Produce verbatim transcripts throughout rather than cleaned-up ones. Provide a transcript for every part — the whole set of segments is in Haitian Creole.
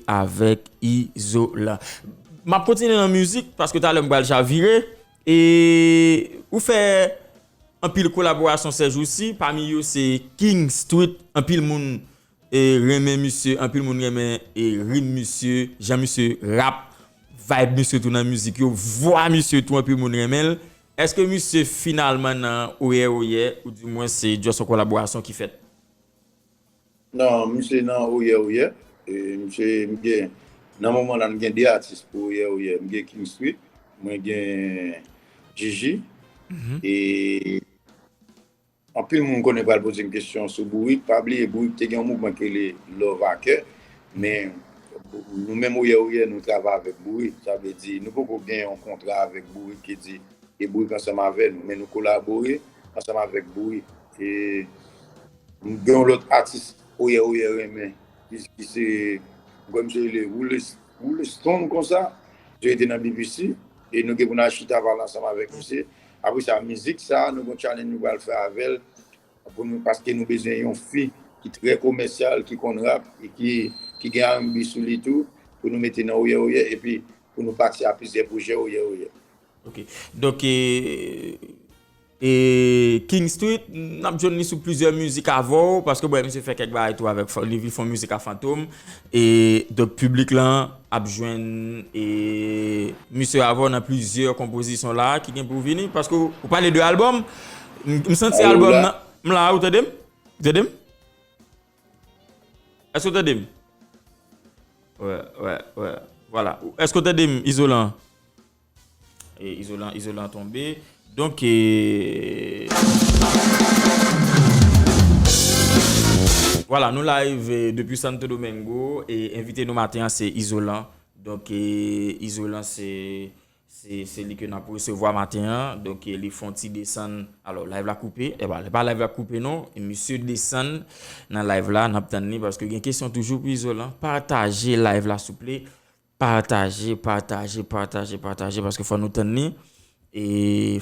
avèk Izolan. M ap kontinye nan mizik, paske talè m pral chavire. E ou fè anpil kolaborasyon sèjousi, pami yo se King Street, anpil moun e, renmen misye, anpil moun renmen e, rim misye, jan misye rap, vibe misye tou nan mizik yo, vwa misye tou anpil moun renmen l. Èske misye finalman nan Oyè Oyè, oudimwen se just yon kolaborasyon ki fèt? Non, misye nan Oyè Oyè. E, misye, m gen, nan moman la, m gen de atis pou Oyè Oyè. M gen King Street, mwen gen Gigi. E anpil moun konnen pral poze m kesyon sou Bourik. Pa bliye, Bourik te gen yon mouvman ki rele Love à Cœur. Men nou menm Oyè Oyè, nou travay avèk Bourik. Sa vle di, nou poko gen yon kontra avèk Bourik ki di, e Bourik ansanm avè nou. Men nou kolabore ansanm avèk Bourik. E m gen yon lòt atis Oyè Oyè renmen, ki, ki se, m kwè misye rele Woole, Woole Stone konsa. Misye rete nan B B C. E nou gen pou n al chita pale ansanm avèk misye. Apre sa, mizik sa, nou gen yon challenge nou pral fè avè l. Pou nou, paske nou bezwen yon fi ki trè komèsyal, ki konn rap, e ki, ki gen R and B sou li tou, pou nou mete nan Oyè Oyè, epi pou nou pati a plizyè pwojè Oyè Oyè. Ok. Donk, e, e, King Street, n ap jwenn li sou plizyè mizik avè w, paske bon, misye fè kèk bagay tou avèk, li, li fè yon mizik a Fantom, e, donk piblik lan ap jwenn, e, misye avè w nan plizyè konpozisyon la ki gen pou vini, paske ou, ou pale de albòm, m, m santi albòm nan, m la, ou tande m? Ou tande m? Èske w tande m? Wè, wè, wè. Vwala. Èske w tande m, Izolan? E, Izolan, Izolan tonbe. Donk, e, vwala, nou live, e, depi Santo Domingo. E envite nou maten an, se Izolan. Donk, e, Izolan, se, se, se li ke n ap resevwa maten an. Donk, e, li fè yon ti desann. Alò, live la koupe. E pa, e pa live la koupe, non. E misye desann nan live la. N ap tann li paske gen kesyon toujou pou Izolan. Pataje live la, souple. Pataje, pataje, pataje, pataje, paske fò nou tann li. E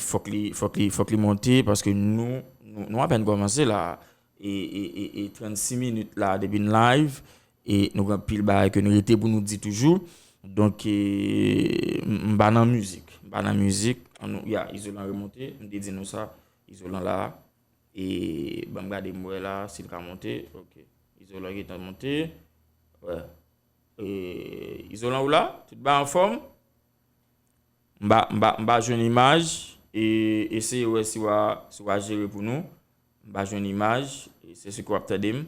fòk li, fòk li, fòk li monte, paske nou, nou, nou apèn kòmanse la. E, e, e, e trannsis minit la depi n live. E nou gen anpil bagay ke nou rete pou nou di toujou. Donk, e, m, m pa nan mizik. M pa nan mizik. An nou, ya, Izolan remonte. M te di nou sa. Izolan la. E ban m gade m wè la, si l ka monte. Ok. Izolan gentan monte. Wè. E, Izolan ou la? Tout bagay anfòm? M pa, m pa, m pa jwenn imaj. E eseye wè si w a, si w a jere pou nou. M pa jwenn imaj. E se si w ap tande m.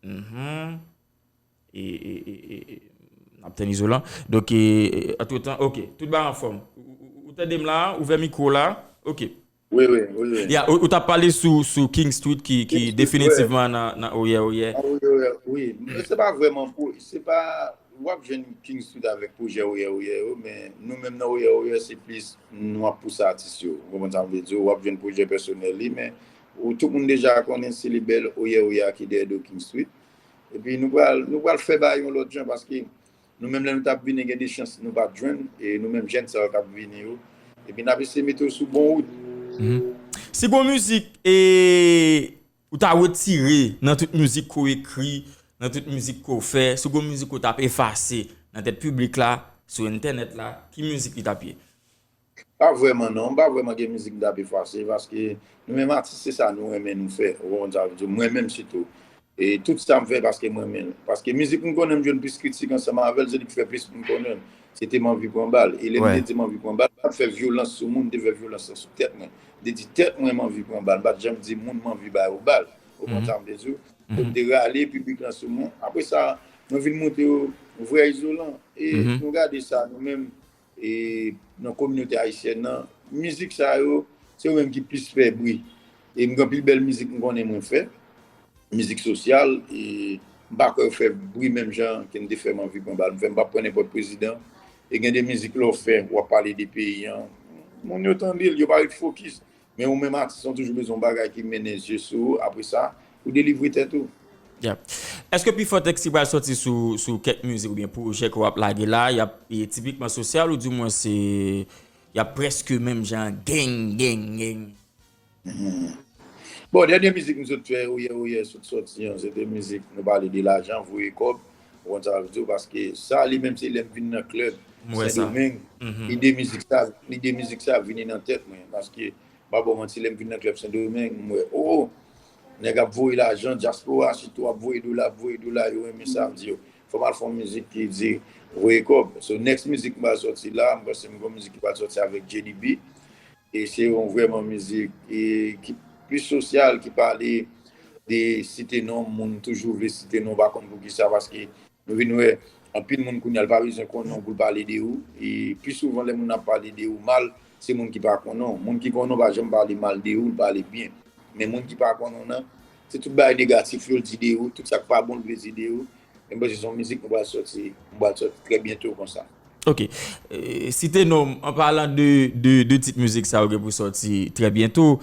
Mhm. E, e, e, e, e, n ap tann Izolan. Donk, e, e, antretan, ok, tout bagay anfòm. Ou, ou, ou tande m la, ouvè mikwo la. Ok. Wi, wi, wi, wi. Ya, ou, ou t ap pale sou, sou King Street ki, ki definitivman nan, nan Oyè Oyè. Nan Oyè Oyè, wi. Men se pa vrèman pou, se pa, w ap jwenn King Street avèk pwojè Oyè Oyè yo, men nou menm nan Oyè Oyè, se plis nou ap pouse atis yo. Ou konprann sa m vle di w? W ap jwenn pwojè pèsonèl li, men ou, tout moun deja konnen se lebèl Oyè Oyè a ki dèyè do King Street. Epi nou pral, nou pral fè bagay yon lòt jan, paske nou menm lè nou t ap vini, gen de chans nou pa t jwenn, e nou menm jèn sa yo k ap vini yo. Epi n ap eseye mete yo sou bon wout. Si gon mizik, e, ou ta retire nan tout mizik ke w ekri, nan tout mizik ke w fè, si gon mizik ou t ap efase nan tèt piblik la, sou entènèt la, ki mizik li t ap ye? Pa vrèman non, m pa vrèman gen mizik m t ap efase, paske nou menm atis se sa nou renmen nou fè, ou konprann sa m vle di w, mwen menm sitou. E tout sa m fè paske m renmen l. Paske mizik m konnen m jwenn plis kritik ansanm avè l, se li k fè plis moun konnen l. Se te M anvi pran bal. E lè m te di M anvi pran bal, m pa t fè vyolans sou moun, m te fè vyolans lan sou tèt mwen. M te di tèt mwen M anvi pran bal, m pa t janm di moun M anvi ba yo bal. Ou konprann sa m vle di w? Donk m te rale piblik lan sou mwen. Apre sa, mwen vin montre yo vrè Izolan. E nou gade sa, nou menm, e nan kominote ayisyèn nan, mizik sa yo, se yo menm ki plis fè bri. E m gen anpil bèl mizik m konnen mwen fè, mizik sosyal, e m pa kwè yo fè bri menm jan ke m te fè M anvi pran bal. M fè M p ap pran nenpòt prezidan. E gen de mizik lè w fè, w ap pale de peyi an, moun yo tande l, yo pa ret fokis. Men ou menm atis, ou toujou bezwen yon bagay ki mennen zye sou ou, apre sa, ou delivre tèt ou. Èske pifò tèks ki pral sòti sou, sou kèk mizik oubyen pwojè ke w ap lage la, y ap, e, tipikman sosyal oudimwen se, y ap prèske menm jan, gang, gang, gang? Bon, dènye mizik m sot fè, Oyè Oyè, sot sòti an, se te mizik nou pale de lajan, voye kòb. Ou konn sa m ap di w, paske sa li menm se lè m vin nan klèb Sendomeng, lide mizik sa, lide mizik sa vini nan tèt mwen. Paske, m pa ba w manti, lè m vin nan klèb Sendomeng, m wè, oh, nèg ap voye lajan, dyaspora sitou ap voye dola, ap voye dola, yo renmen sa, m di yo, fò m al fè yon mizik ki di voye kòb. So, next mizik m pral sòti la, m panse m gen yon mizik ki pral sòti avèk J D B. E se yon vrèman mizik e, ki plis sosyal, ki pale de site non, moun toujou vle site non, pa konn poukisa, paske nou vin wè, anpil moun kounye a, l pa bezwen konnen w pou l pale de ou. E pi souvan, lè moun ap pale de ou mal, se moun ki pa konnen w. Moun ki konnen w pa janm pale mal de ou, l pale byen. Men moun ki pa konnen w nan, se tout bagay negatif yo l di de ou, tout sa k pa bon l vle di de ou. Men m panse se yon mizik m pral sòti, m pral sòti trè byento konsa. Ok. Site non, an palan de, de, de tit mizik sa yo gen pou sòti trè byento.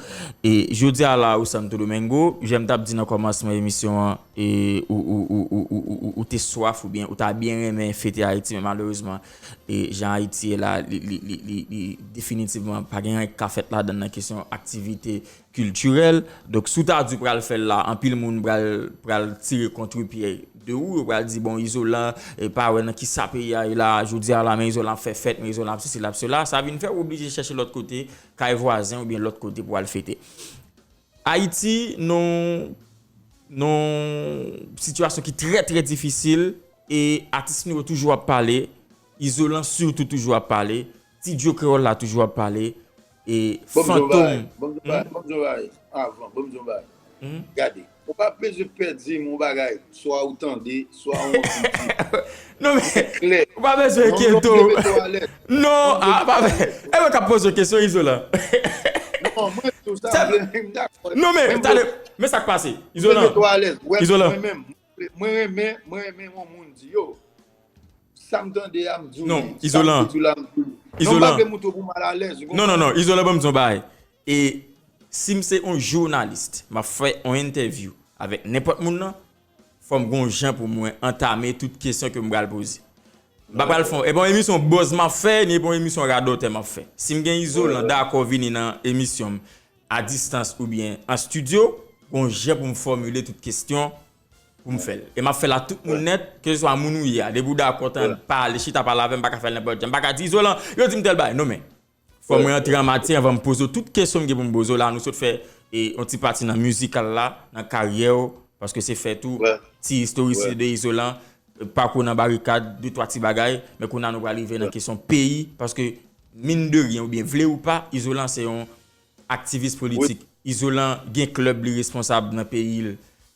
E jodi a la ou Santo Domingo, jan m t ap di nan kòmansman emisyon an, e ou, ou, ou, ou, ou, ou, ou te swaf oubyen ou ta byen renmen fete Ayiti, men malerezman, e jan Ayiti ye la, li, li, li, li, li definitivman pa gen anyen k ka fèt ladan l nan kesyon aktivite kiltirèl. Donk, si w ta di w pral fè l la, anpil moun pral, pral tire kontrepyè de ou, yo pral di, bon, Izolan, e pa wè nan kisa peyi a ye la, jodi a la, men Izolan ap fè fèt, men Izolan ap sesi, l ap sela. Sa vin fè w oblije chèche lòt kote, kay vwazen oubyen lòt kote pou w al fete. Ayiti, nan, nan sitiyasyon ki trè, trè difisil, e atis nou yo toujou ap pale, Izolan sitou toujou ap pale, Ti Djo Kreyòl la toujou ap pale, e Ban m di w yon bagay, Fantom. ban m di w yon bagay, ban m di w yon bagay, avan, ban m di w yon bagay. Gade, ou pa bezwen pè di m yon bagay, swa ou tande, swa ou anvi di. Non, men, Klè. ou pa bezwen Non, non, enkyete m w. mete w alèz. Non, Non, ah, pa bezwen. E mwen k ap poze w kesyon, Izolan. Non, mwen tou sa, Sa- m vle, m dakò. Non, men, Mwen tande, vle- men sa k pase. Mwen vle Izolan. mete w alèz. Wè, Izolan. Mwen menm, mwen renmen, mwen renmen yon moun di yo. Sa m tande a, m di w Non, li. Sa m Izolan. di w la, m di w li. Non, m Izolan. pa vle moute w pou malalèz, ou Non, non, konprann? Non, Izolan, ban m di yon bagay. E si m se yon jounalis, m ap fè yon entèvyou avèk nenpòt moun nan, fò m gon jan pou mwen antame tout kesyon ke m pral poze. M pa pral fè yon, e pa yon emisyon buzz m ap fè, ni e pa yon emisyon radòtè m ap fè. Si m gen Izolan dakò vini nan emisyon m a distans oubyen an estidyo, gon jan pou m fòmile tout kesyon pou m fè l. E m ap fè l a tout moun nèt, keseswa moun ou ye a. Depi w dakò tande pale, chita pale avè m, m pa ka fè l nenpòt jan. M pa ka di, Izolan, yo di m tèl bagay. Non, men, fò mwen antre an matyè anvan m poze w tout kesyon m gen pou m poze w la. Nou sot fè e, yon ti pati nan mizikal la, nan karyè w, paske se fè tou, ti istorisite de Izolan, pakou nan barikad, de twa ti bagay, men kounye a nou pral rive nan kesyon peyi, paske mine de rien, oubyen vle ou pa, Izolan se yon aktivis politik. Izolan gen klèb li responsab nan peyi l.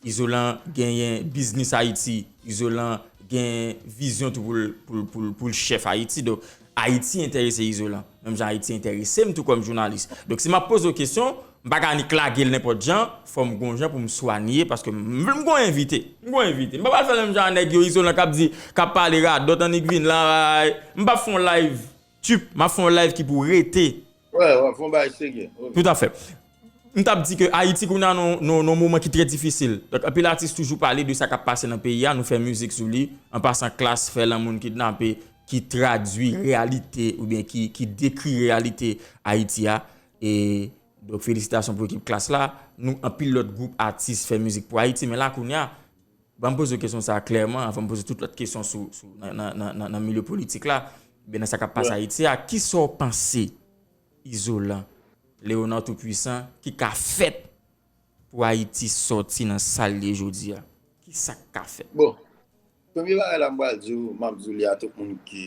Izolan genyen biznis Ayiti. Izolan gen vizyon tou pou l, pou l, pou l, pou l chèf Ayiti. Donk, Ayiti enterese Izolan. Menm jan Ayiti enterese m tou kòm jounalis. Donk, si m ap poze w kesyon, m pa ka annik lage l nenpòt jan, fò m gon jan pou m swanye, paske m, m gon envite. M gon envite. M pa pral fè l menm jan a nèg yo, Izolan k ap di, k ap pale radòt, annik vin la, m p ap fè yon live tchup, m ap fè yon live ki pou rete. Wè, w ap fè yon bagay serye. Ok. Toutafè. M t ap di ke Ayiti kounye a nan, nan, nan moman ki trè difisil. Donk, anpil atis toujou pale de sa k ap pase nan peyi a, nou fè mizik sou li. An pasan, Klass fè Lanmou n kidnape, ki tradui reyalite oubyen ki, ki dekri reyalite Ayiti a. E, donk, felisitasyon pou ekip Klass la. Nou, anpil lòt gwoup atis fè mizik pou Ayiti, men la kounye a, ban m poze w kesyon sa a klèman, anvan m poze tout lòt kesyon sou, sou, nan, nan, nan, nan, nan milye politik la, oubyen nan sa k ap pase Ayiti a. Kisa w panse, Izolan, Léonard Tout-Puissant, ki ka fèt pou Ayiti sòti nan sa l ye jodi a? Kisa k ka fèt? Bon, premye bagay la m pral di w, m ap di w li a tout moun ki,